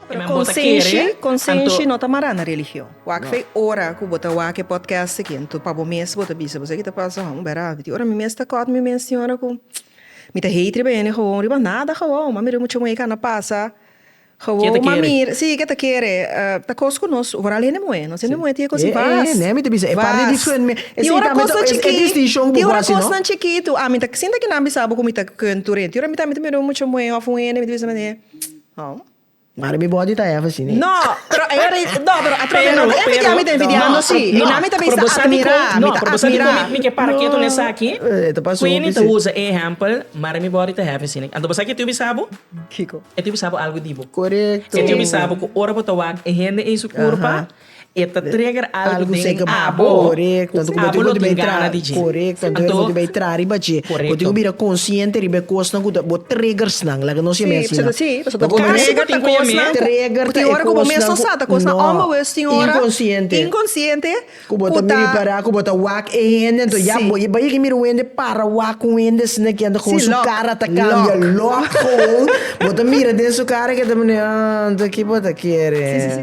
Pero Men bo ta konsenshi, kere, konsenshi anto no ta mará na religion. Wak fe ora ku bo ta wak e podcast aki, anto pa bo mes bo ta bisa, bo sa ki ta pasa hon, bera, di ora mi mes ta kòt mi mes tin ora ku mi ta hate riba hende gewoon, riba nada gewoon, m'a mira mucha muhé kana pasa Ke ta gewoon, m'a kere? mira, si, ke ta kere, ta kos ku nos, vooral hende muhé, nos hende muhé tin e kos E, e, vast, nee, mi ta bisa, e parti di vast. discernment, Tin esei ora tambe ta, kosnan e chikí, distinshon ku tin bo ora hasi, no? kosnan chikitu, ami ta sinta kinan bisa bo ku mi ta kuen tur hende, tin ora mi tambe ta mira un mucha muhé òf un hende, mi ta bisa manera, hon. Mara mi body ta heavy si ne. No, pero e ora no, pero atrobe Pero, no ta envidia, pero, mi ta envidiando no, si. no, E na mi ta pero bisa bo sa dikon, admira, mi no, ta pero bo sa dikon admira. mi, mi ke para ketu na esaki? Eh, ta pasó Queenie hopi ta si. usa e ehèmpel, mara mi body ta heavy si ne. Anto bo sa ke e tin bisa bo? Kiko? E tin bisa bo algu di bo. Korekto. E tin bisa bo ku ora bo ta wak e hende ei su kurpa, E ta trigger algu Algu den seka abo korekto, ku anto ku bo abo tin lo ku tin bai gana tra di dje. korekto, anto bo Anto tin bai tra riba dje. Bo tin korekto. ku bira konsiente riba e kosnan ku ta bo triggersnan, laga nos yama Sí, asina. pasobra sí, pasobra Bo Kasi trigger bo ta tin ku yam'é. kosnan ku Trigger ku ta tin e ora ku bo mes kosnan no ku sa, ta kosnan no, onbewust tin ora, inkonsiente. inkonsiente Ku bo ku ta ta mira para ku bo ta wak e hende, anto ya Sí. bo bai yega mira un hende para wak un hende asina ki anto Sí, gewoon su lòk, kara ta kambia, lòk. lòk gewoon. Bo ta mira den su kara ke ta mira, ah, anto ki bo ta kere. Sí, sí, sí.